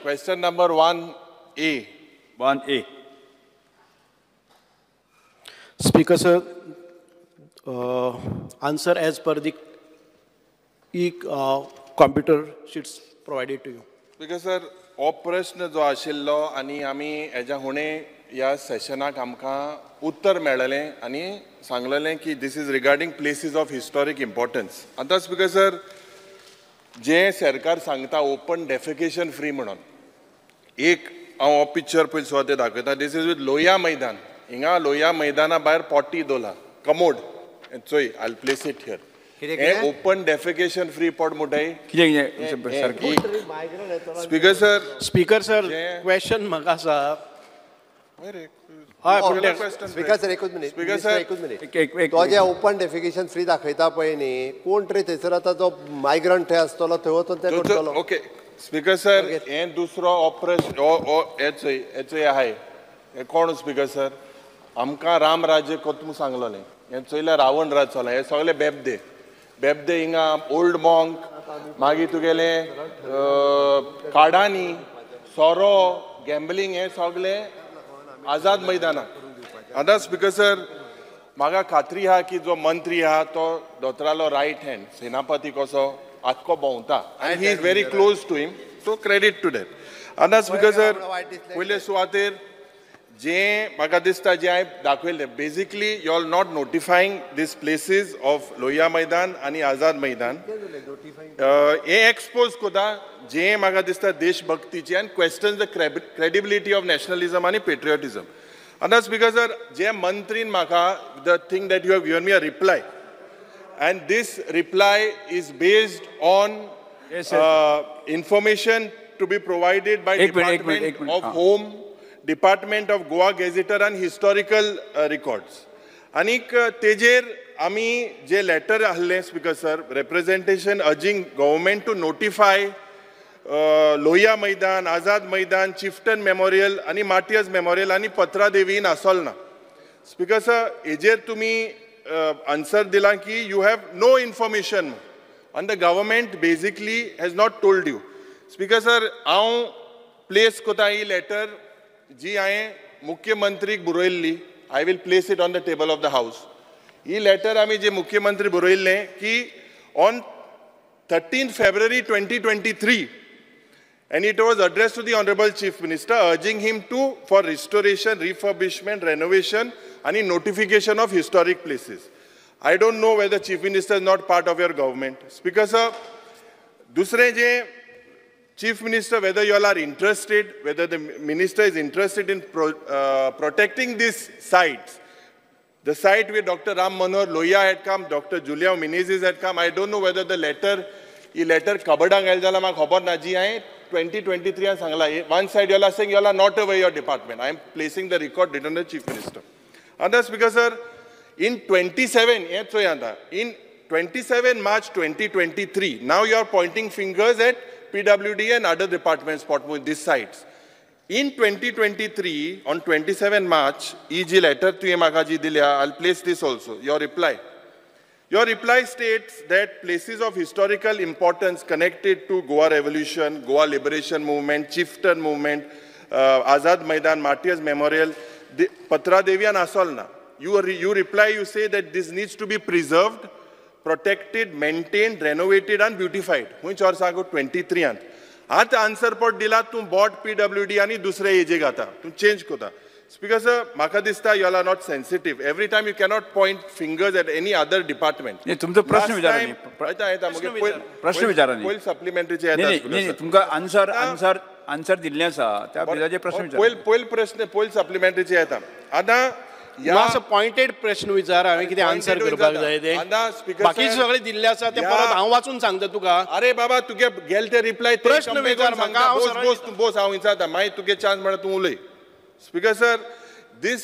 Question number 1A. 1A. Speaker sir, answer as per the computer sheets provided to you. Speaker sir, हो प्रश्न जो आशिल्लो आनी आमी हेज्या हुणे ह्या सेशनाक आमकां उत्तर मेळलें आनी सांगलेलें की this is regarding places of historic importance. आतां स्पीकर सर, जें सरकार सांगता ओपन डेफिकेशन फ्री म्हणून, एक हांव हो पिक्चर पयलीं सुवातेर दाखयता. This is with Lohia Maidan. हिंगा लोहिया मैदाना भायर पॉटी दवरला, कमोड चोय, I place it here. हे ओपन डेफिकेशन फ्री पॉट म्हणटाय. Speaker sir, speaker sir, question म्हाका आसा. हय, स्पीकर सर एकूच मिनीट. स्पीकर सर एकूच मिनीट. तो जे ओपन डेफिकेशन फ्री दाखयता पळय न्ही, कोण तरी थंयसर आतां जो मायग्रंट थंय आसतलो थंय वचून ते करतलो. ओके स्पीकर सर, हे दुसरो हो प्रश्न हेचोय हेचोय आहाय. हे कोण स्पीकर सर, आमकां राम राज्य कोत सांगलोलें, हें चोयल्यार रावण राज चोला. हे सगळे बेबदे बेबदे हिंगा ओल्ड मॉंक, मागीर तुगेलें काडांनी सोरो, गॅम्बलिंग, हें सगळें आझाद मैदानाक. आतां स्पीकर सर, म्हाका खात्री आहा की जो मंत्री आहा तो दोतोरालो रायट हँड सेनापती कसो आख्खो भोंवता आनी he is very close to him, so credit to that. आतां स्पीकर सर, पयले सुवातेर जे म्हाका दिसता जे हांवें दाखयलें, basically you are not notifying these places of Lohia Maidan आनी आझाद मैदान. हे एक्सपोज करता जे म्हाका दिसता देशभक्तीची आनी question the credibility of nationalism आनी पेट्रियोटिजम. आतां स्पीकर सर, जे मंत्रीन म्हाका the thing that you have given me a reply, and this reply is based on information to be provided by department of home, department of Goa gazetteer आनी historical records. आनीक तेजेर आमी जे letter आहलें speaker sir, representation urging government to notify Lohia Maidan, Azad Maidan, chieftain memorial आनी martyrs memorial आनी Patradevi नासोलना. Speaker sir, हेजेर तुमी answer दिला की you have no information on the government basically has not told you. Speaker sir, हांव place कोता ही letter जी हांवें मुख्यमंत्रीक बरयल्ली, I will place it on the table of the house. He letter आमी जे मुख्यमंत्री बरयल्लें की on 13 February 2023, and it was addressed to the Honorable Chief Minister urging him to for restoration, refurbishment, renovation and notification of historic places. I don't know whether Chief Minister is not part of your government. Speaker sir, दुसरें जे Chief Minister, whether you all are interested, whether the minister is interested in protecting these sites. The site where Dr. Ram Manohar Lohia had come, Dr. Julia Menezes had come, I don't know whether the letter, he letter कबडांक आयलें जाल्यार म्हाका खबर ना. जी हांवें 2023 सांगला, one side you all are saying you all are not aware your department. I am placing the record written the Chief Minister. आतां speaker sir, in 27, हें चोय आतां, in 27 March 2023, now you are pointing fingers at PWD and other departments with these sites. In 2023, on 27 March, he ji letter तुवें म्हाका जी दिल्या, I'll place this also, your reply. Your reply states that places of historical importance connected to Goa Revolution, Goa Liberation Movement, Chieftain Movement, Azad Maidan, Martyrs Memorial, Patra Devi and Assolna. You reply, you say that this needs to be preserved, protected, maintained, renovated and beautified. खंयच्या वर्सा 23 आंत. आतां answer पट दिला तूं bot PWD आनी दुसरे हेजे घाता, तूं चेंज करता. स्पीकर सर, म्हाका दिसता you all are not sensitive. Every time you cannot point fingers at any other department. तुमचो प्रश्न विचारा. प्रश्न विचारा. पयलीं सप्लिमेंटरीचे येता. तुमकां आन्सर आन्सर आन्सर दिल्लें आसा त्या बिलाचे प्रश्न विचारा. पयलीं प्रश्न पयलीं सप्लिमेंटरीचे येता. आतां मातसो पॉयंटेड प्रश्न विचार, हांवें कितें आन्सर करपाक जाय तें. बाकी सगळें दिल्लें आसा तें परत हांव वाचून सांगता तुका. अरे बाबा, तुगे गेले ते रिप्लाय प्रश्न विचार म्हाका. बोस बोस तूं बोस, हांव विचारता, मागीर तुगे चान्स मेळटा तूं उलय. स्पीकर सर, दीस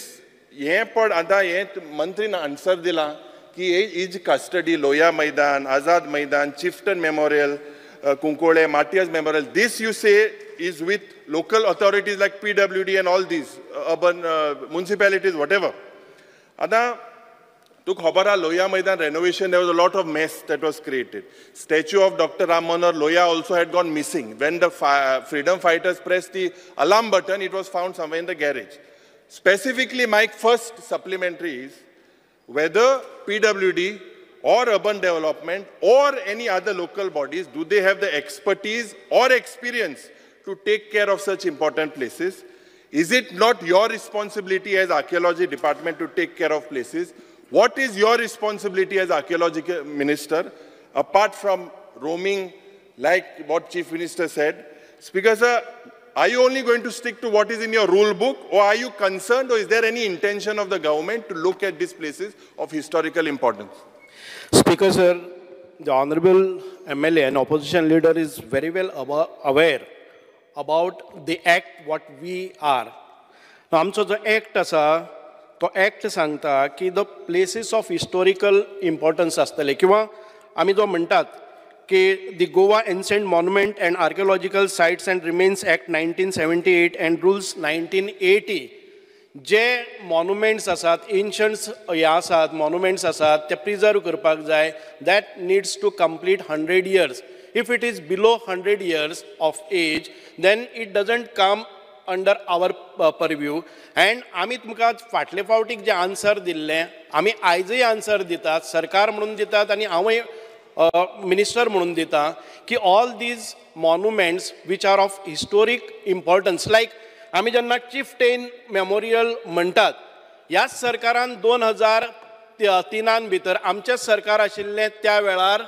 हें पड आतां हें मंत्रीन आन्सर दिलां की is custody Lohia Maidan, Azad Maidan, chieftain memorial, Cuncolim, martyrs memorial, this you say is with local authorities like PWD and all these urban municipalities, whatever. आतां तुका खबर आहा, Lohia Maidan renovation, there was a lot of mess that was created. Statue of Doctor Ram Manohar Lohia also had gone missing. When the freedom fighters pressed the alarm button, it was found somewhere in the garage. Specifically, my first supplementary is whether PWD or urban development or any other local bodies, do they have the expertise or experience to take care of such important places? Is it not your responsibility as archaeology department to take care of places? What is your responsibility as archaeology minister, apart from roaming like what Chief Minister said? Speaker sir, are you only going to stick to what is in your rule book, or are you concerned, or is there any intention of the government to look at these places of historical importance? Speaker sir, the Honorable MLA and opposition leader is very well aware about the act what we are. Now, आमचो जो act आसा तो act सांगता की the places of historical importance आसतले, किंवा आमी जो म्हणटात की the Goa ancient monument and archaeological sites and remains act 1978 and rules 1980, J monuments आसात, एन्शंट्स हे आसात, मॉन्युमेंट्स आसात, ते प्रिजर्व करपाक जाय. That needs to complete 100 years. If it is below 100 years of age, then it doesn't come under our purview. And आमी तुमकां फाटले फावटीक जे आन्सर दिल्लें, आमी आयजय आन्सर दितात, सरकार म्हणून दितात आनी हांवूय मिनिस्टर म्हणून दिता की all these monuments which are of historic importance, like आमी जेन्ना चिफटेन मेमोरियल म्हणटात, ह्याच सरकारान 2003 भितर आमचें सरकार आशिल्लें त्या वेळार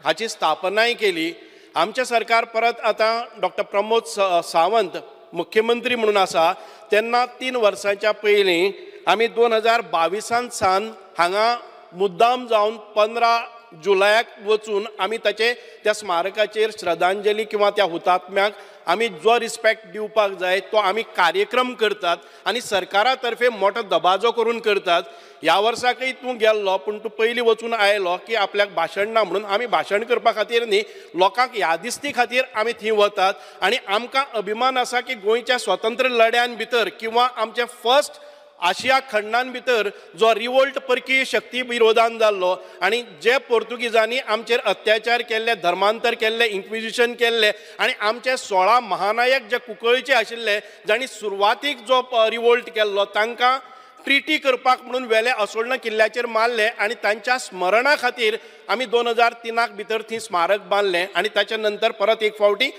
हाची स्थापनाय केली. आमचें सरकार परत आतां डॉक्टर प्रमोद सावंत मुख्यमंत्री म्हणून आसा, तेन्ना 3 वर्सांच्या पयलीं आमी 2022 सावन हांगा मुद्दाम जावन 15 जुलयाक वचून आमी ताचे त्या स्मारकाचेर श्रद्धांजली किंवा त्या हुतात्म्याक आमी जो रिस्पेक्ट दिवपाक जाय तो आमी कार्यक्रम करतात आनी सरकारा तर्फे मोठो दबाजो करून करतात. ह्या वर्साकय तूं गेल्लो, पूण तूं पयलीं वचून आयलो की आपल्याक भाशण ना म्हणून. आमी भाशण करपा खातीर न्ही, लोकांक यादिस्ती खातीर आमी थंय वतात आनी आमकां अभिमान आसा की गोंयच्या स्वतंत्र लढ्यान भितर किंवा आमचे फर्स्ट आशिया खंडान भितर जो रिवोल्ट परकीय शक्ती विरोधान जाल्लो आनी जे पोर्तुगीजांनी आमचेर अत्याचार केल्ले, धर्मांतर केल्ले, इन्क्विजिशन केल्ले आनी आमचे 16 महानायक जे कुंकळीचे आशिल्ले जांणी सुरवातीक जो रिवोल्ट केल्लो तांकां ट्रिटी करपाक म्हणून वेले असोळणा किल्ल्याचेर मारले आनी तांच्या स्मरणा खातीर आमी 2003 भितर थंय स्मारक बांदलें आनी ताच्या नंतर परत एक फावटी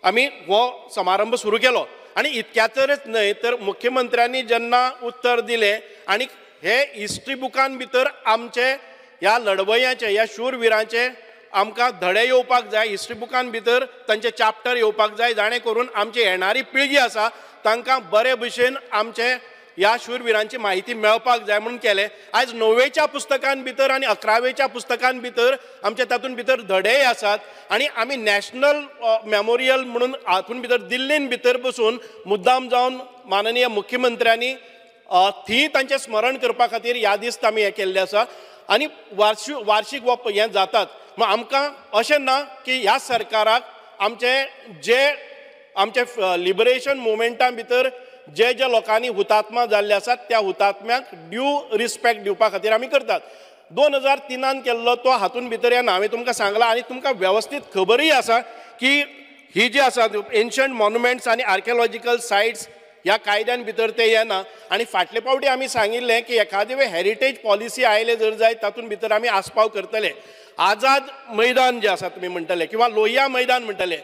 आमी हो समारंभ सुरू केलो. आनी इतक्याचरच न्हय तर मुख्यमंत्र्यांनी जेन्ना उत्तर दिलें आनी हे हिस्ट्री बुकान भितर आमचे ह्या लढवयांचे, ह्या शूरविरांचे आमकां धडे येवपाक जाय, हिस्ट्री बुकान भितर तांचे चॅप्टर येवपाक जाय, जाणें करून आमची येणारी पिळगी आसा तांकां बरे भशेन आमचे ह्या शूरविरांची म्हायती मेळपाक जाय म्हणून केलें. आयज 9वेच्या पुस्तकान भितर आनी 11वेच्या पुस्तकान भितर आमचे तातूंत भितर धडेय आसात आनी आमी नॅशनल मेमोरियल म्हणून हातूंत भितर दिल्लीन भितर बसून मुद्दाम जावन माननीय मुख्यमंत्र्यांनी थंय तांचें स्मरण करपा खातीर यादिस्त आमी हें केल्लें आसा आनी वार्षीक हो हें जातात. मग आमकां अशें ना की ह्या सरकाराक आमचे जे आमचे लिबरेशन मुवमेंटा भितर जे जे लोकांनी हुतात्मा जाल्ले आसात त्या हुतात्म्यांक ड्यू रिस्पेक्ट दिवपा खातीर आमी करतात. 2003 केल्लो तो हातूंत भितर येना, हांवें तुमकां सांगलां आनी तुमकां वेवस्थीत खबरूय आसा की ही जी आसा एन्शंट मॉन्युमेंट्स आनी आर्कियोलॉजिकल सायट्स ह्या कायद्यान भितर ते येना. आनी फाटले फावटी आमी सांगिल्लें की एखादे वेळ हेरिटेज पॉलिसी आयले जर जाय तातूंत भितर आमी आस्पाव करतले. आझाद मैदान जें आसा तुमी म्हणटले किंवा लोहिया मैदान म्हणटले,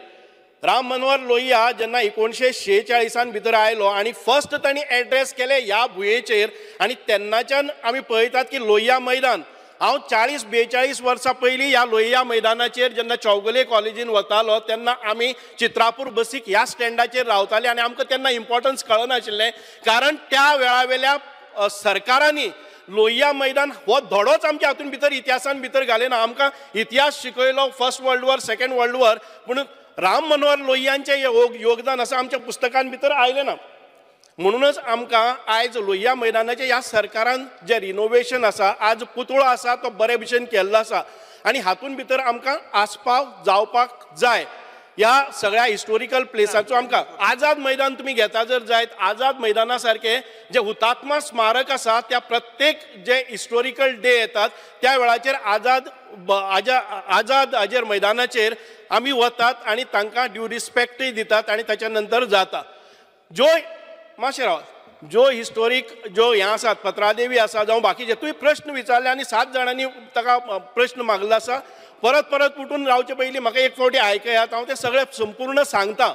राम मनोहर लोहिया जेन्ना 1946 भितर आयलो आनी फर्स्ट तांणी एड्रेस केले ह्या भुंयेचेर आनी तेन्नाच्यान आमी पळयतात की लोहिया मैदान, हांव 40-42 वर्सां पयलीं ह्या लोहिया मैदानाचेर जेन्ना चौगुले कॉलेजीन वतालो तेन्ना आमी चित्रापूर बसीक ह्या स्टँडाचेर रावताले आनी आमकां तेन्ना इम्पॉर्टन्स कळनाशिल्लें, कारण त्या वेळावेल्या सरकारांनी लोहिया मैदान हो धडोच आमच्या हातून भितर इतिहासान भितर घाले ना. आमकां इतिहास शिकयलो first world war, second world war, पूण राम मनोहर लोहियांचें योगदान आसा आमच्या पुस्तकान भितर आयलें ना. म्हणूनच आमकां आयज लोहिया मैदानाचें ह्या सरकारान जें रिनोवेशन आसा, आज पुतळो आसा तो बरे भशेन केल्लो आसा आनी हातूंत भितर आमकां आस्पाव जावपाक जाय ह्या सगळ्या हिस्टोरिकल प्लेसाचो. आमकां आझाद मैदान तुमी घेता जर जायत, आझाद मैदाना सारकें जे हुतात्मा स्मारक आसा त्या प्रत्येक जे हिस्टोरिकल डे येतात त्या वेळाचेर आझाद आझाद हाजेर मैदानाचेर आमी वतात आनी तांकां ड्यू रिस्पेक्टूय दितात आनी ताच्या नंतर जाता. ज्यो मातशें राव, ज्यो हिस्टोरीक ज्यो हें आसात पत्रादेवी आसा जावं बाकीचे, तुवें प्रश्न विचारले आनी 7 जाणांनी ताका प्रश्न मागलो आसा. परत परत उठून रावचे पयलीं म्हाका एक फावटी आयकयात, हांव तें सगळें संपूर्ण सांगता.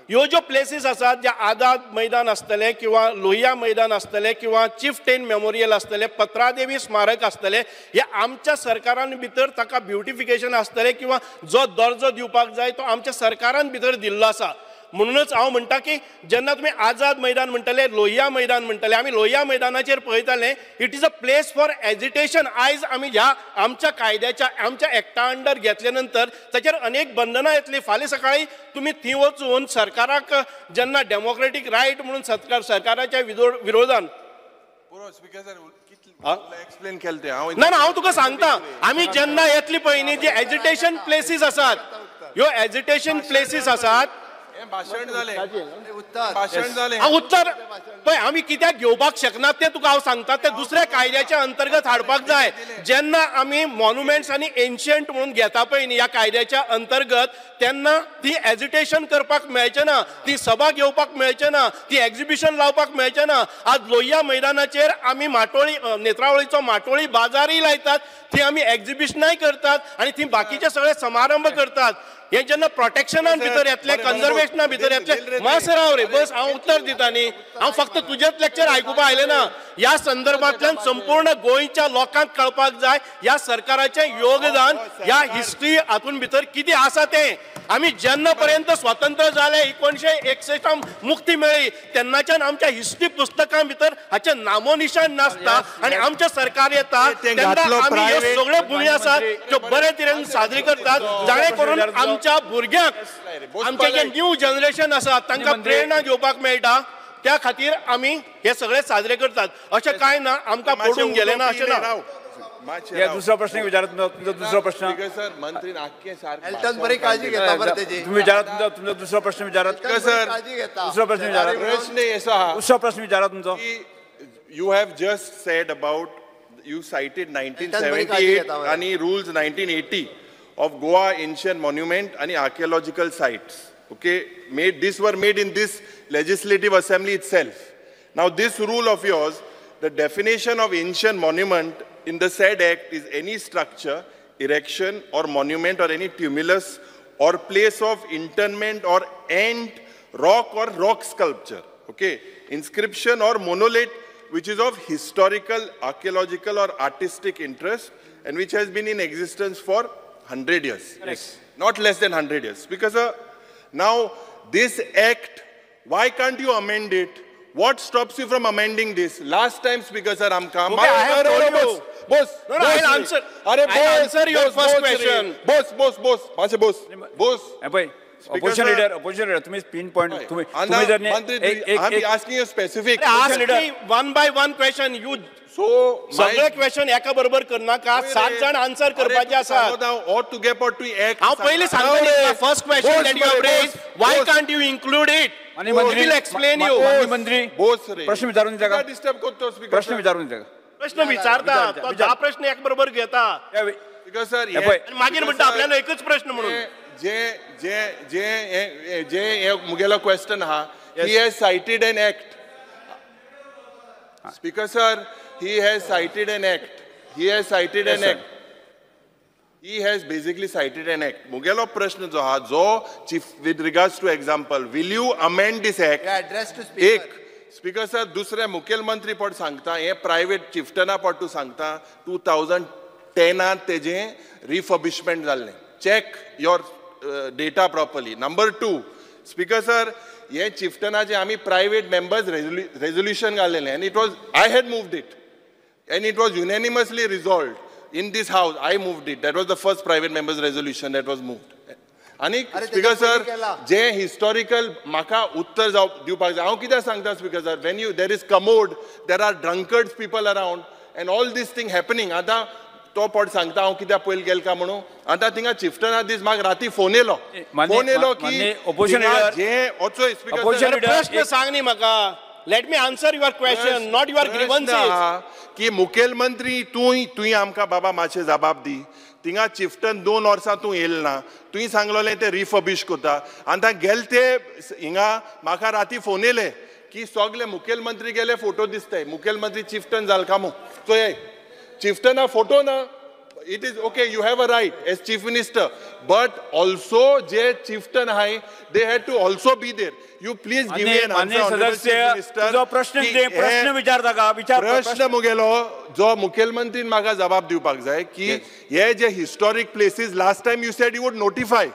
ह्यो ज्यो प्लेसीस आसात ज्या आझाद मैदान आसतलें किंवा लोहिया मैदान आसतलें किंवा चिफटेन मेमोरियल आसतलें, पत्रादेवी स्मारक आसतलें, हे आमच्या सरकारान भितर ताका ब्युटिफिकेशन आसतलें किंवा जो दर्जो दिवपाक जाय तो आमच्या सरकारान भितर दिल्लो आसा. म्हणूनच हांव म्हणटा की जेन्ना तुमी आझाद मैदान म्हणटले, लोहिया मैदान म्हणटले, आमी लोहिया मैदानाचेर पळयताले it is a place for agitation. आयज आमी ह्या आमच्या कायद्याच्या आमच्या एक्टा अंडर घेतल्या नंतर ताचेर अनेक बंधनां येतली. फाल्यां सकाळी तुमी थंय वचून सरकाराक जेन्ना डेमोक्रेटीक रायट म्हणून सरकाराच्या विरोधान एक्सप्लेन केलें तें हांव ना, हांव तुका सांगता, आमी जेन्ना येतली पळय न्ही जी एजिटेशन प्लेसीस आसात, ह्यो एजिटेशन प्लेसीस आसात, भाशण जालें, भाशण जालें, उत्तर पळय आमी कित्याक घेवपाक शकना तें तुका हांव सांगता. तें दुसऱ्या कायद्याच्या अंतर्गत हाडपाक जाय. जेन्ना आमी मॉन्युमेंट्स आनी एन्शियंट म्हणून घेता पळय न्ही ह्या कायद्याच्या अंतर्गत, तेन्ना ती एजिटेशन करपाक मेळचें ना, ती सभा घेवपाक मेळचें ना, ती एक्झिबिशन लावपाक मेळचें ना. आज लोहिया मैदानाचेर आमी माटोळी नेत्रावळीचो माटोळी बाजारूय लायतात, थंय आमी एक्झिबिशनाय करतात आनी थंय बाकीचे सगळे समारंभ करतात. हे जेन्ना प्रोटेक्शनान भितर येतले, कन्जर्वेशना भितर येतले, मातशें राव रे बस, हांव उत्तर दिता न्ही, हांव फक्त तुजेच लेक्चर आयकुपाक आयलें ना. ह्या संदर्भांतल्यान संपूर्ण गोंयच्या लोकांक कळपाक जाय ह्या सरकाराचें योगदान ह्या हिस्ट्री हातून भितर कितें आसा तें. आमी जेन्ना पर्यंत स्वतंत्र जाले 1961 मुक्ती मेळ्ळी तेन्नाच्यान आमच्या हिस्ट्री पुस्तकां भितर हाचें नामोनिशान नासता आनी आमचें सरकार येता तेन्ना आमी ह्यो सगळ्यो भुमी आसात त्यो बरे तरेन साजरी करतात, जाणे करून आमच्या भुरग्यांक, आमचे जे न्यू जनरेशन आसा तांकां प्रेरणा घेवपाक मेळटा. त्या खातीर आमी हे सगळे साजरे करतात. अशें कांय ना आमकां पडून गेलें ना अशें ना. दुसरो प्रश्न विचारात, दुसरो प्रश्न बरी काळजी घेता बरें तेजी, तुम्ही विचारात, तुमचो दुसरो प्रश्न विचारात, दुसरो प्रश्न विचारात, दुसरो प्रश्न विचारात तुमचो. You have just said about, you cited 1978 आनी rules 1980 of Goa ancient monument and archaeological sites. Okay, made, these were made in this legislative assembly itself. Now this rule of yours, the definition of ancient monument in the said act is any structure, erection or monument or any tumulus or place of internment or ant, rock or rock sculpture, okay, inscription or monolith which is of historical, archaeological or artistic interest and which has been in existence for 100 years. Yes. Not less than 100 years. Because now this act, why can't you amend it? What stops you from amending this? Last time, Speaker sir, I'm calm. Okay, I have told you. Boss, no, no, I'll answer. I'll answer your first question. Boss, boss, boss. Boss, boss. Boss. Opposition leader, opposition leader, तुम्ही pin point, तुम्ही जर I'm asking you specific. Ask me one by one question. You so सगळे question एका बरोबर करनाका, 7 जाण answer करपाचे आसात. और तुगे पट तू एक हांव पयलीं सांगता, first question that you have raised, why can't you include it? आणि मंत्री will explain you. मंत्री बोस रे, प्रश्न विचारून दिता का? डिस्टर्ब करतो स्पीकर. प्रश्न विचारून दिता का? प्रश्न विचारता तो 10 प्रश्न एक बरोबर घेता स्पीकर सर, मागीर म्हणटा आपल्याला एकच प्रश्न म्हणून. जे जे जे जे मुगेलो क्वेश्चन हा, he has cited an act. Speaker sir, he has cited an act. He has cited an act. He has basically cited an act. मुगेलो प्रश्न जो हा, जो chief with regards to example, will you amend this act? Address to speaker. एक speaker sir, दुसरे मुखेलमंत्री पट सांगता, हे प्रायवेट चिफ्टना पट तूं सांगता, 2010 तेजें रिफर्बिशमेंट जाल्लें. Check your data properly. Number 2, speaker sir, हे चिफ्टनाचे आमी प्रायवेट मेंबर्स रेजोल्युशन घाल्लेलें आनी it was, I had moved it and it was unanimously resolved in this house. I moved it. That was the first private members resolution that was moved. आनी speaker sir, जे historical म्हाका उत्तर जाव दिवपाक जाय. हांव कित्याक सांगता speaker sir, when you there is commode, there are drunkards people around and all this thing happening. आतां तो पट सांगता हांव कित्याक पयलीं गेल काय म्हणून. आतां थिंगा चिफ्टना दीस म्हाका राती फोन येयलो, फोन येयलो की जे वचोय. स्पीकर प्रश्न सांग न्ही म्हाका. Let me answer your question, not your grievances. की मुखेलमंत्री तूं आमकां बाबा मातशें जबाब दी. थिंगा चिफ्टन 2 वर्सां तूं येयल ना, तुवें सांगलोलें ते रिफर्बिश करता आनी आतां गेले ते हिंगा म्हाका राती फोन येयले की सगळे मुखेलमंत्री गेले फोटो दिसताय. मुखेलमंत्री चिफ्टन जालकामो चोय चिफ्टना फोटो ना. It is okay, you have a right as chief minister, but also J chieftain आहाय they had to also be there. You please give me an answer honourable chief minister. तुजो प्रश्न प्रश्न विचारता का? प्रश्न मुगेलो जो मुखेलमंत्रीन म्हाका जबाब दिवपाक जाय की हे जे historic places last time you said you would notify,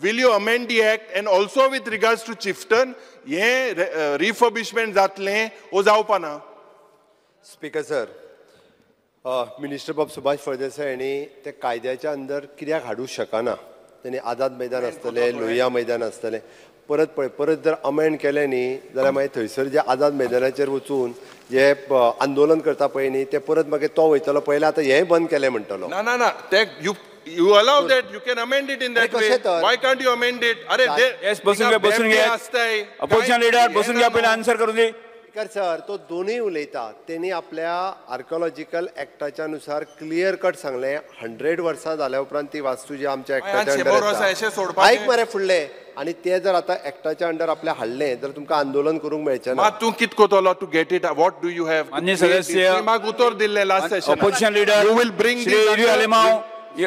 will you amend the act and also with regards to chieftain हे रिफर्बिशमेंट जातलें ओ जावपा ना? स्पीकर सर, मिनिस्टर बाब सुभाष फळदेसाय हांणी ते कायद्याच्या अंदर कित्याक हाडूंक शकना? तेणी आझाद मैदान आसतलें, लोहिया मैदान आसतलें, परत पळय परत जर अमेंड केलें न्ही जाल्यार मागीर थंयसर जे आझाद मैदानाचेर वचून जे आंदोलन करता पळय न्ही ते परत मागीर तो वयतलो पयलें आतां हेंय बंद केलें म्हणटलो. ना ना ना, ते you allow that, you can amend it in that way. Why can't you amend it? अरे येस, बसून घे, बसून घे. अपोजिशन लिडर बसून घे, पयलीं आन्सर करूं दी. स्पीकर सर, तो दोनूय उलयता. तेणी आपल्या आर्किओलॉजिकल एक्टाच्या नुसार क्लियर कट सांगलें 100 वर्सां जाल्या उपरांत ती वास्तू जी आमच्या एक्टाच्या अंडर आयक मरे फुडलें, आनी ते जर आतां एक्टाच्या अंडर आपल्या हाडलें जर तुमकां आंदोलन करूंक मेळचें ना. तूं कित कोतलो to get it? What do you have? मान्य सदस्य, म्हाका उतर दिल्लें last session. Opposition leader you will bring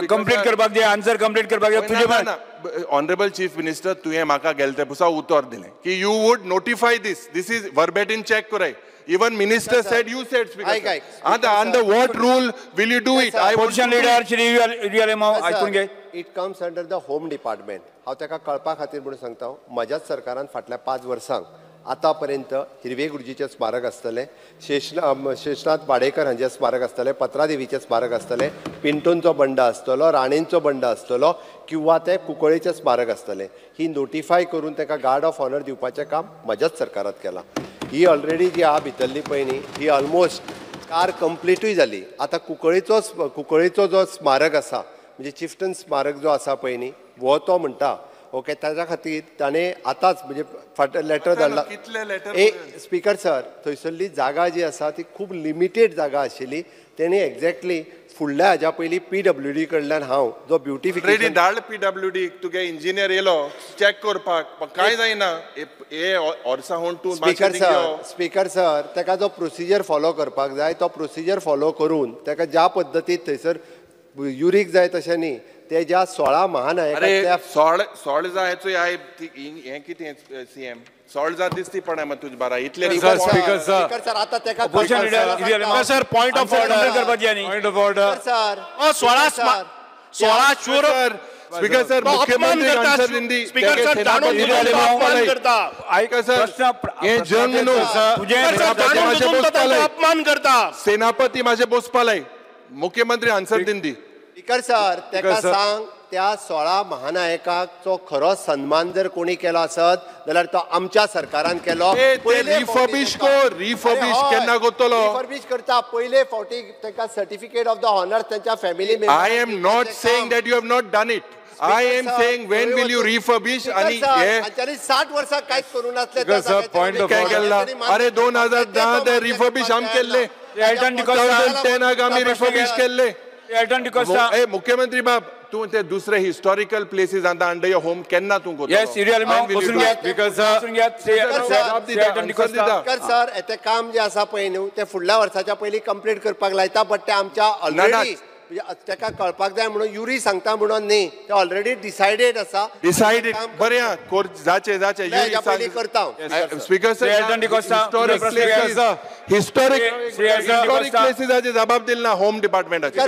complete करपाक दे, आन्सर कंप्लीट करपाक दे. तुजे ऑनरेबल चीफ मिनिस्टर, तुवें म्हाका गेले ते पुसा उतर दिलें की you would notify this. This is verbatim check कराय. Even minister said, you said speaker. आतां under what rule will you do it? Opposition leader Shri Yuri Alemao आयकून घे. It comes under the home department. हांव ताका कळपा खातीर म्हणून सांगता, म्हज्याच सरकारान फाटल्या 5 वर्सांक आतां पर्यंत हिरवे गुरुजीचें स्मारक आसतलें, शेषनाथ वाडेकर हांचें स्मारक आसतलें, पत्रादेवीचें स्मारक आसतलें, पिंटोंचो बंड आसतलो, राणेंचो बंड आसतलो, किंवा ते कुंकळेचें स्मारक आसतलें. ही नोटिफाय करून ताका गार्ड ऑफ ऑनर दिवपाचें काम म्हज्याच सरकारांत केलां. ही ऑलरेडी जी आहा भितरली पळय न्ही ही ऑलमोस्ट कार कंप्लिटूय जाली. आतां कुंकळेचो जो स्मारक आसा म्हणजे चिफ्टन स्मारक जो आसा पळय न्ही हो तो म्हणटा ओके, ताच्या खातीर ताणें आतांच म्हणजे फाट लेटर धाडला. ए स्पीकर सर, थंयसरली जागा जी आसा ती खूब लिमिटेड जागा आशिल्ली. तेणी एक्झॅक्टली फुडल्या हाज्या पयलीं पीडब्ल्यूडी कडल्यान हांव जो ब्युटिफिकेशन धाड पीडब्ल्यूडी तुगे इंजिनियर येयलो चॅक करपाक, कांय जायना. हे वर्सां हून तूं स्पीकर सर, स्पीकर सर ताका जो प्रोसिजर फॉलो करपाक जाय तो प्रोसिजर फॉलो करून ताका ज्या पद्दतीन थंयसर युरीक जाय तशें न्ही, ते ज्या 16 महानायकांतल्या 16 जायचो हें कितें सीएम 16 जात दिसती पण तुज बारा इतले. स्पीकर सर आतां ताका sir point of order, point of order sir. 16 शूर स्पीकर सर, मुख्यमंत्री आन्सर दिंदी. स्पीकर सर जाणून अपमान करता. आयका सर, हे जंग न्हू अपमान करता. सेनापती म्हाजे बसपालय, मुख्यमंत्री आन्सर दिंदी. स्पीकर सर ताका सांग त्या 16 महानायकाचो खरो सन्मान जर कोणी केलो आसत जाल्यार तो आमच्या सरकारान केलो. रिफर्बिश कर, रिफर्बिश केन्ना करतलो? रिफर्बिश करता पयले फावटी ताका सर्टिफिकेट ऑफ the honour तांच्या family. I am not saying that you have not done it. I am saying when will you refurbish? आणि हे 60 वर्सां कांयच करूं नासलें. काय केल्ला? अरे 2010 ते रिफर्बिश आमी केल्ले, 2010 आमी रिफर्बिश केल्ले. मुख्यमंत्री बाब, तूं ते दुसरे हिस्टॉरिकल प्लेसीस आतां अंडर your home केन्ना तूं करतलो? सर ते काम जें आसा पळय न्हू तें फुडल्या वर्साच्या पयलीं कंप्लीट करपाक लायता, बट ते आमच्या ऑलरेडी ताका कळपाक जाय म्हणून युरी सांगता म्हणून न्ही, ते ऑलरेडी डिसायडेड आसा. डिसायडेड बरें आहा, जाचे जाचे पयलीं करता. स्पीकर सर, हिस्टॉरिक प्लेसीसाचे जबाब दिल ना होम डिपार्टमेंटाचे.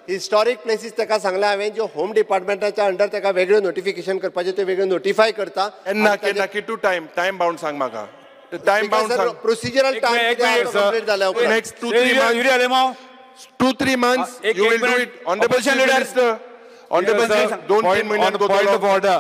हिस्टॉरीक प्लेसीस ताका सांगलें हांवें, ज्यो होम डिपार्टमेंटाच्या अंडर ताका वेगळ्यो नोटिफिकेशन करपाचें ते वेगळ्यो नोटिफाय करता. केन्ना केन्ना कितू टायम टायम बाउंड सांग म्हाका. टायम बाउंड सांग, प्रोसिजरल टायम कंप्लीट जाल्या उपरांत next 2-3 months. 2-3 months you will do it. Honorable Chief Minister, Honorable Chief, 2-3 महिन्यात. Point of order.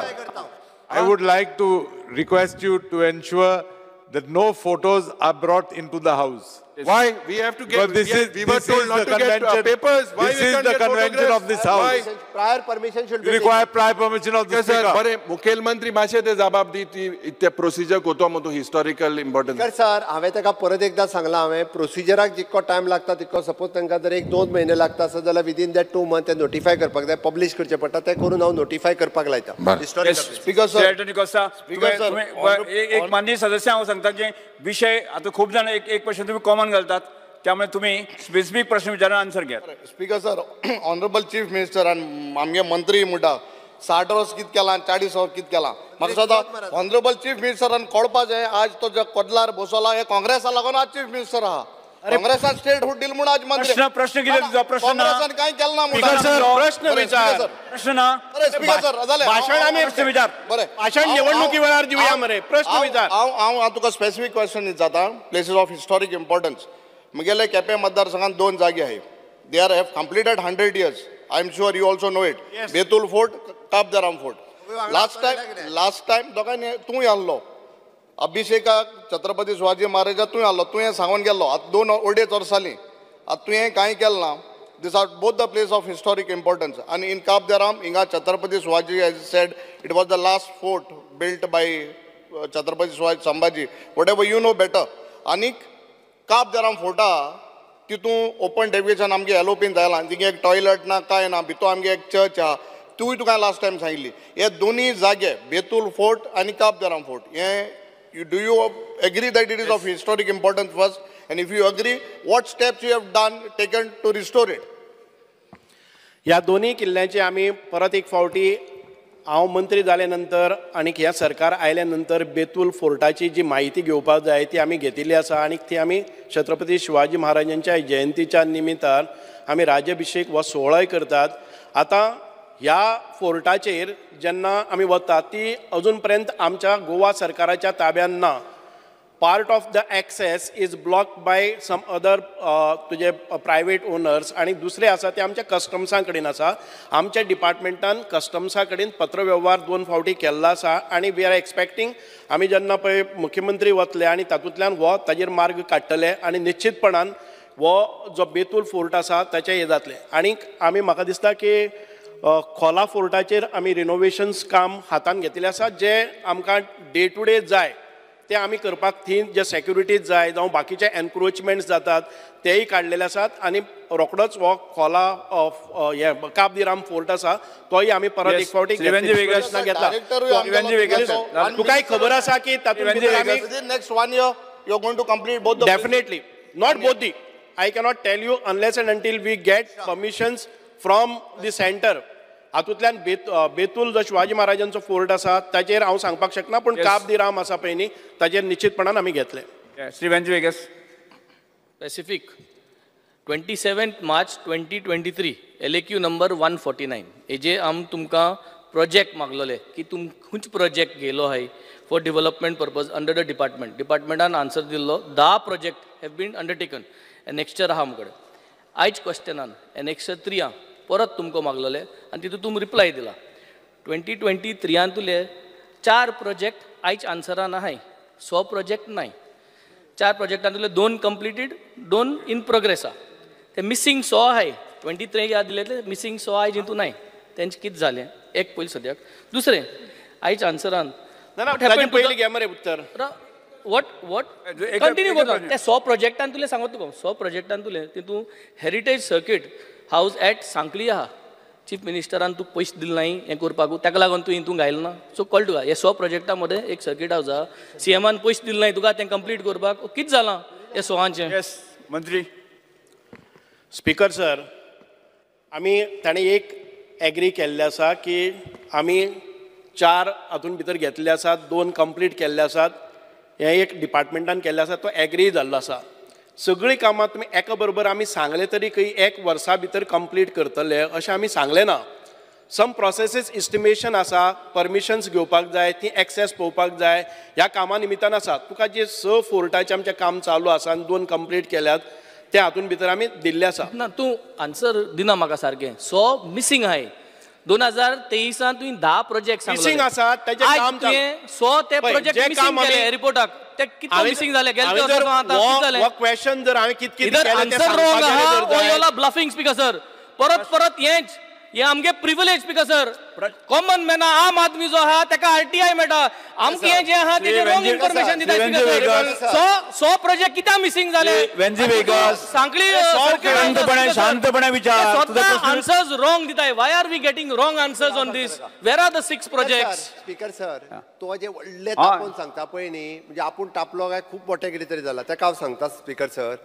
I would like to request you to ensure that no photos are brought into the house. Why? We have to get, we were told not to get papers. Why This is the convention of this house. Prior permission should be require prior permission of the speaker. बरे, मुखेलमंत्री मातशें ते जबाब दी ती ते procedure कोतो मग historical importance. Sir, हांवें ताका परत एकदां सांगलां, हांवें प्रोसिजराक जितको टायम लागता तितको, सपोज तांकां जर 1-2 म्हयने लागता आसत जाल्यार विदीन that 2 month ते नोटिफाय करपाक जाय, पब्लिश करचें पडटा, तें करून हांव नोटिफाय करपाक लायता. स्पीकर सर, एक माननीय सदस्य हांव सांगता की विशय आतां खूब जाण एक प्रश्न तुमी कॉमन घालतात, त्यामुळे तुम्ही स्पेसिफिक प्रश्न विचारून आन्सर घेत. Speaker sir, honourable chief minister आनी आमगे मंत्री म्हणटा 60 वर्स कितें केलां, 40 वर्स कितें केलां. म्हाका दिसता ऑनरेबल चीफ मिनिस्टरान कळपा जाय आज तो जो कदलार बसला हे काँग्रेसा लागून आज चीफ मिनिस्टर आहा. काँग्रेसान स्टेटहूड दिल म्हणून आज मंत्री. प्रश्न कितें तुजो? प्रश्न काँग्रेसान कांय केलें ना म्हणून प्रश्न विचार. प्रश्न ना. स्पीकर सर, जालें भाशण आमी प्रश्न विचार. बरें, भाशण निवडणुकी वेळार दिवया मरे. प्रश्न विचार. हांव हांव तुका स्पेसिफीक क्वेश्चन विचारता. प्लेसीस ऑफ हिस्टॉरीक इम्पॉर्टन्स म्हगेले केपें मतदारसंघात 2 जागे आहाय. They are have completed 100 years. I am sure you also know it. Betul fort, Cabo de Rama fort. Last time दोगांनी तूं आहलो, अभिषेकाक छत्रपती शिवाजी महाराजा तूं आहलो, तुवें सांगून गेल्लो. आतां 2-2.5 वर्सां जालीं, आतां तुवें कांय केलें ना. This are both the place of historic importance. आनी इन काब दे राम हिंगा Chhatrapati Shivaji has said it was the last fort built by Chhatrapati Shivaji Sambhaji, whatever you know better. आनीक काब दे राम फोर्टा तितून ओपन डेविएशन आमगे एलोपीन जायला, तिंगे एक टॉयलट ना कांय ना, भितून आमगे एक चर्च आहा. तुवें तुका लास्ट टायम सांगिल्ली हे दोनूय जागे बेतूल फोर्ट आनी काब दे राम फोर्ट हे, do you agree that it is of historic importance first, and if you agree what steps you have done taken to restore it? ह्या दोनूय किल्ल्यांचे आमी परत एक फावटी हांव मंत्री जाले नंतर आनी ह्या सरकार आयल्या नंतर बेतूल फोर्टाची जी म्हायती घेवपाक जाय ती आमी घेतिल्ली आसा आनी ती आमी छत्रपती शिवाजी महाराजांच्या जयंतीच्या निमित्तान आमी राज्याभिषेक हो सुवाळोय करतात. आतां ह्या फोर्टाचेर जेन्ना आमी वतात ती अजून पर्यंत आमच्या गोवा सरकाराच्या ताब्यान ना. Part of the access is blocked by some other तुजे प्रायवेट ओनर्स आनी दुसरे आसा ते आमच्या कस्टम्सां कडेन आसा. आमच्या डिपार्टमेंटान कस्टम्सां कडेन पत्रवेव्हार 2 फावटी केल्लो आसा आनी we are expecting आमी जेन्ना पळय मुख्यमंत्री वतले आनी तातूंतल्यान हो ताजेर मार्ग काडटले आनी निश्चितपणान हो जो बेतूल फोर्ट आसा ताचें हें जातलें. आनीक आमी म्हाका दिसता की खोला फोर्टाचेर आमी रिनोवेशन्स काम हातान घेतिल्लें आसा, जें आमकां डे टू डे जाय ते आमी करपाक थंय जे सेक्युरिटीज जाय जावं बाकीचे एनक्रोचमेंट्स जातात तेय काडलेले आसात आनी रोकडोच हो खोला हे काब दे राम फोर्ट आसा तोय आमी परत एक फावटी घेतला. तुकाय खबर आसा की तातूंत next 1 year you are going to complete both the definitely not both the I cannot tell you unless and until we get permissions from the centre. हातूंतल्यान बेतूल जो शिवाजी महाराजांचो फोर्ट आसा ताचेर हांव सांगपाक शकना, पूण काब दे राम आसा पळय न्ही ताचेर निश्चितपणान आमी घेतले. Shri Venzy Viegas. Specific 27 March 2023 LAQ number 149 हेजे आम तुमकां प्रोजेक्ट मागलोले की तुम खंयच प्रोजेक्ट घेयलो आहाय for development purpose under the department. डिपार्टमेंटान answer दिल्लो 10 project have been undertaken. Annexure आहा आमचे कडेन. आयज क्वेश्चनान एनेक्स्चर 3 आहा परत तुमकां मागलोले आनी तितून तुमी रिप्लाय दिला. 2023 तुले 4 प्रोजेक्ट आयज आन्सरान आहाय, 100 प्रोजेक्ट नाय. 4 प्रोजेक्टान तुले 2 कंप्लिटेड, 2 इन प्रोग्रेस आहा. ते मिसींग 100 आहाय. 23 याद दिले ते मिसींग 100 आयज हितून नाय. तेंचें कितें जालें एक पयलीं सद्याक. दुसरें आयज आन्सरान पयलीं घे मरे उत्तर. What what continue करता ते 100 प्रोजेक्टान तुले सांगत तुका 100 प्रोजेक्टान तुले तितून heritage circuit house at Sanquelim आहा. चीफ मिनिस्टरान तुका पयशे दिले नाय हें करपाक, ताका लागून तूं हितून घायलें ना. सो कळटा तुका हे 100 प्रोजेक्टा मदें एक सर्कीट हावज आहा, सीएमान पयशे दिले नाय तुका तें कंप्लीट करपाक, कितें जालां हे 100आंचें? येस मंत्री. स्पीकर सर, आमी ताणें एक एग्री केल्लें आसा की आमी 4 हातून भितर घेतले आसात, 2 कंप्लीट केल्ले आसात, हें एक डिपार्टमेंटान केल्लें आसा, तो एग्री जाल्लो आसा. सगळीं कामां तुमी एका बरोबर आमी सांगलें तरी खंय एक वर्सा भितर कंप्लीट करतले अशें आमी सांगलें ना. सम प्रोसेसीस इस्टिमेशन आसा, परमिशन्स घेवपाक जाय, ती एक्सेस पळोवपाक जाय, ह्या कामा निमित्तान आसा. तुका जे 6 फोर्टाचें आमचें काम चालू आसा आनी 2 कंप्लीट केल्यात ते हातून भितर आमी दिल्ले आसा. ना तूं आन्सर दिना म्हाका सारकें. 100 मिसींग आहाय, 2023 तुवें 10 प्रोजेक्ट मिसिंग आसात तेजें काम तुवें 100 ते प्रोजेक्ट मिसिंग केले रिपोर्टाक ते कितले मिसिंग जाले गेले आतां कितें जालें हो क्वेश्चन जर हांवें कित कित केलें तें आन्सर रॉंग आहा ओ you are bluffing speaker sir परत परत हेंच हे आमगे प्रिविलेज स्पीकर सर कॉमन मॅना आम आदमी जो आहा ताका आरटीआय मेळटा आमकां हें जें आहा तेजें रॉंग इन्फॉर्मेशन दिता स्पीकर सर 100 प्रोजेक्ट कित्याक मिसिंग जाले सांखळी शांतपणे विचार स्वता आन्सर्स रॉंग दिताय why are we getting wrong answers on this where are the 6 projects speaker sir तो जे व्हडले तापोवन सांगता पळय न्ही म्हणजे आपूण तापलो काय खूब मोठें कितें तरी जाला ताका हांव सांगता स्पीकर सर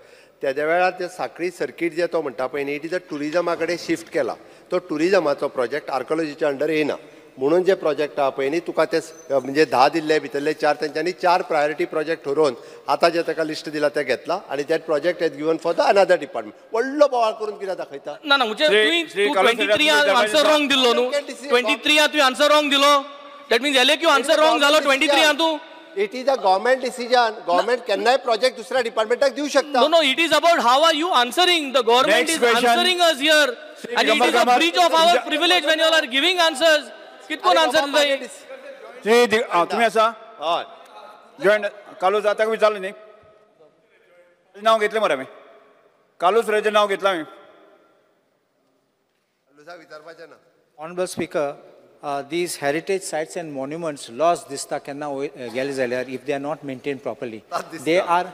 तेज्या वेळार ते साखळी सर्कीट जे तो म्हणटा पळय न्ही it is a टुरिजमा कडेन शिफ्ट केला तो टुरिजमाचो प्रोजेक्ट आर्कोलॉजीच्या अंडर येना म्हणून जे प्रोजेक्ट आहा पळय न्ही तुका ते म्हणजे 10 दिल्ले भितरले 4 तेंच्यांनी 4 प्रायोरिटी प्रोजेक्ट ठरोवन आतां जे ताका लिस्ट दिला ते घेतला आनी that project has given for the another department व्हडलो बोवाळ करून कित्याक दाखयता ना ना म्हणजे तुवें 23 आन्सर रॉंग दिल्लो न्हू 23 तुवें आन्सर रॉंग दिलो that means LAQ answer wrong जालो 23 तूं It is a government decision. Government केन्नाय project दुसऱ्या डिपार्टमेंटाक दिवं शकता. No, no, it is about how are you answering. The government is answering us here. And it is a breach of our privilege when you all are giving answers. कितकोन answer दिता? तुम्ही आसा? हय. Join कालूच आतां विचारलें न्ही? नांव घेतलें मरे आमी. कालूच रेचें नांव घेतलां आमी. कालूसाक विचारपाचें ना. Honorable Speaker, these heritage sites and monuments lost दिसता केन्ना गेले जाल्यार if they are not maintained properly. They are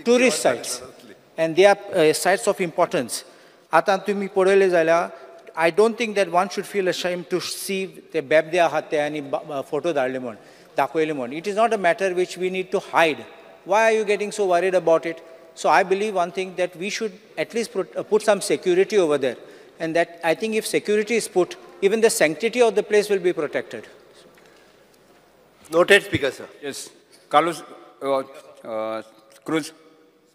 tourist sites and they are sites of importance. आतां तुमी पळयलें जाल्यार I don't think that one should feel ashamed to see ते बेबदे आहात ते आनी फोटो धाडले म्हूण दाखयले म्हूण. It is not a matter which we need to hide. Why are you getting so worried about it? So I believe one thing that we should at least put some security over there. And that I think if security is put, even the sanctity of the place will be protected. Noted, Speaker, sir. Yes. Carlos Cruz.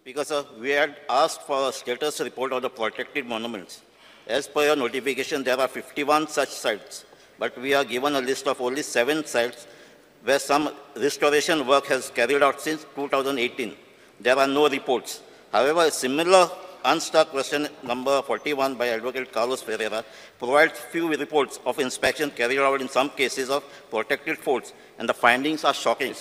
Speaker, sir, we had asked for a status report of the protected monuments. As per your notification, there are 51 such sites, but we are given a list of only 7 sites where some restoration work has carried out since 2018. There are no reports. However, a similar unstarred question number 41 by Advocate Carlos Ferreira provides few reports of inspection carried out in some cases of protected forts, and the findings are shocking.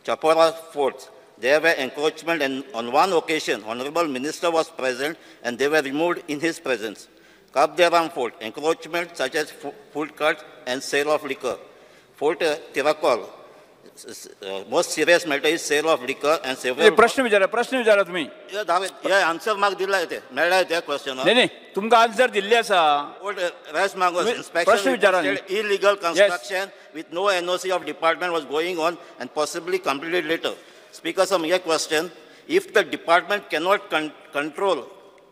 Chapora forts, there were encroachment, and on one occasion, Honorable Minister was present and they were removed in his presence. Cabo de Rama Fort, encroachment such as food carts and sale of liquor. Fort Tiracol, most serious matter is sale of liquor and several. प्रश्न विचारा तुम्ही. हे answer म्हाका दिला ते मेळ्ळा त्या question. नाही तुमकां आन्सर दिल्ले आसा. रेस्ट मागो इन्स्पेक्शन विचारा. Illegal construction with no NOC of department was going on and possibly completed later. Speaker sir, my question, if the department cannot control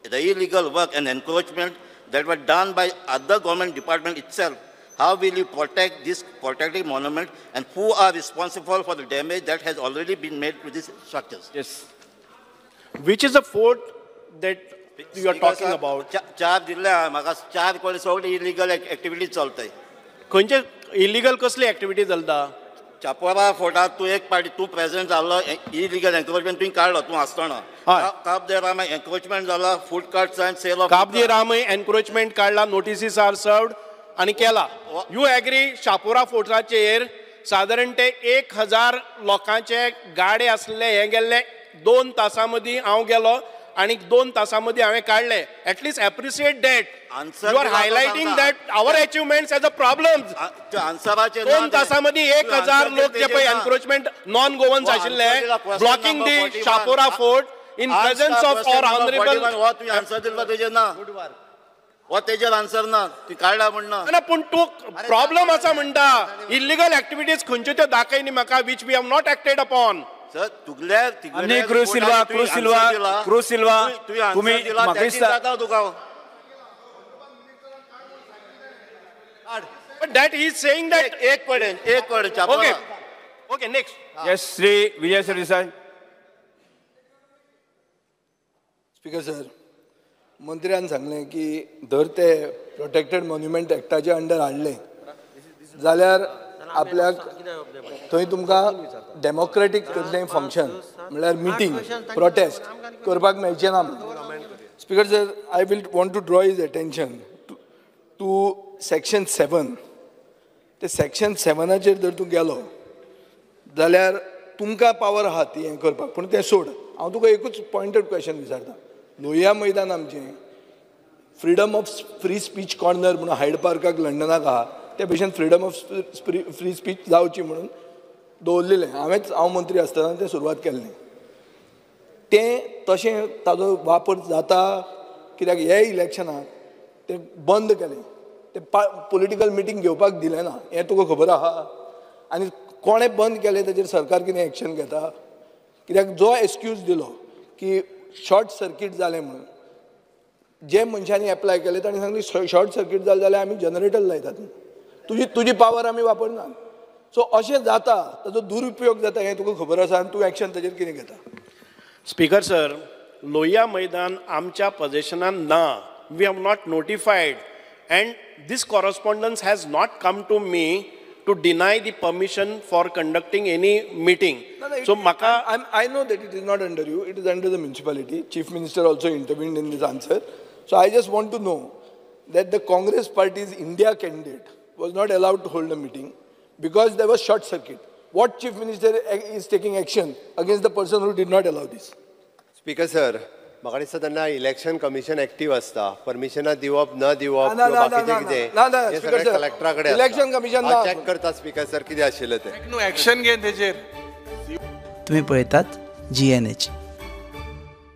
the illegal work and encroachment that were done by other government department itself, how will you protect this protected monument and who are responsible for the damage that has already been made to these structures? Yes. Which is the fort that you are talking about? चार दिल्ले म्हाका चार कडेन सगळे illegal activities चलताय. खंयचे illegal कसली activity चलता? चापोरा फोर्टार तूं एक पार्टी तूं प्रेजेंट जाल्लो, इलिगल एन्क्रोचमेंट तुवें काडलो तूं आसतना. काब दे राम एन्क्रोचमेंट जाला, food carts and sale of Cabo de Rama encroachment काडला, notices are served आनी केला. You agree Chapora फोर्टाचेर सादारण ते 1000 लोकांचे गाडे आसले हे गेल्ले 2 तासां मदीं हांव गेलो आनी 2 तासां मदीं हांवें काडले. At least appreciate that. You are highlighting that our achievements as a problem. 2 तासां मदीं 1000 लोक जे पळय एन्क्रोचमेंट नॉन गोवन्स आशिल्ले blocking the Chapora fort in presence of our honourable. हो तुवें आन्सर दिल्लो तेजेर ना, हो तेजेर आन्सर ना, ती काडला म्हण ना. ना पूण तूं प्रॉब्लम आसा म्हणटा, इलिगल एक्टिविटीज खंयच्यो त्यो दाखय न्ही म्हाका, which we have not acted upon. Sir तुगल्या आनी cruise Silva, cruise Silva, cruise Silva, तुमी म्हाका दिसता तुका. But that he is saying that एक कडेन एक कडेन. Okay okay next. Yes, Shri Vijay Sardesai. Speaker sir, मंत्र्यान सांगलें की धर ते प्रोटेक्टेड मॉन्युमेंट एक्टाच्या अंडर हाडलें जाल्यार आपल्याक थंय तुमकां डेमोक्रेटीक कसलेंय फंक्शन म्हणल्यार मिटींग प्रोटेस्ट करपाक मेळचें ना. Speaker sir, I will want to draw his attention to section 7, ते सेक्शन 7 जर तूं गेलो जाल्यार तुमकां पावर आहा ती हें करपाक, पूण तें सोड. हांव तुका एकूच पॉयंटेड क्वेश्चन विचारता. लोहिया मैदान आमचें freedom of free speech corner म्हणून हायड पार्काक लंडनाक आहा, त्या भशेन फ्रिडम ऑफ फ्री स्पीच जावची म्हणून दवरलेलें. हांवेंच, हांव मंत्री आसतना तें सुरवात केल्लें. तें तशें ताजो वापर जाता कित्याक हे इलेक्शनाक तें बंद केलें, तें पॉलिटिकल मिटींग घेवपाक दिलें ना, हें तुका खबर आहा. आनी कोणें बंद केलें ताजेर सरकार कितें एक्शन घेता? कित्याक जो एक्सक्यूज दिलो की शॉर्ट सर्कीट जालें म्हणून, जे मनशांनी एप्लाय केलें तांणी सांगलें शॉर्ट सर्कीट जालें जाल्यार आमी जनरेटर लायतात, तुजी पावर आमी वापरनात. सो अशें जाता, ताजो दुरुपयोग जाता हें तुका खबर आसा आनी तूं एक्शन ताजेर कितें घेता? स्पीकर सर, लोहिया मैदान आमच्या पजेशनान ना. We have not notified and this correspondence has not come to me to deny the permission for conducting any meeting. So maka I know that it is not under you, it is under the municipality. Chief Minister also intervened in this answer. So I just want to know that the Congress party's India candidate was not allowed to hold a meeting because there was short circuit. What Chief Minister is taking action against the person who did not allow this? Speaker sir, म्हाका दिसता तेन्ना election commission active आसता, परमिशनां दिवप न दिवप बाकीचें कितें हें सगळें कलेक्टरा कडेन इलेक्शन कमिशन चॅक करता. स्पीकर सर, कितें आशिल्लें तें एक्शन घे तेजेर. तुमी पळयतात GNH.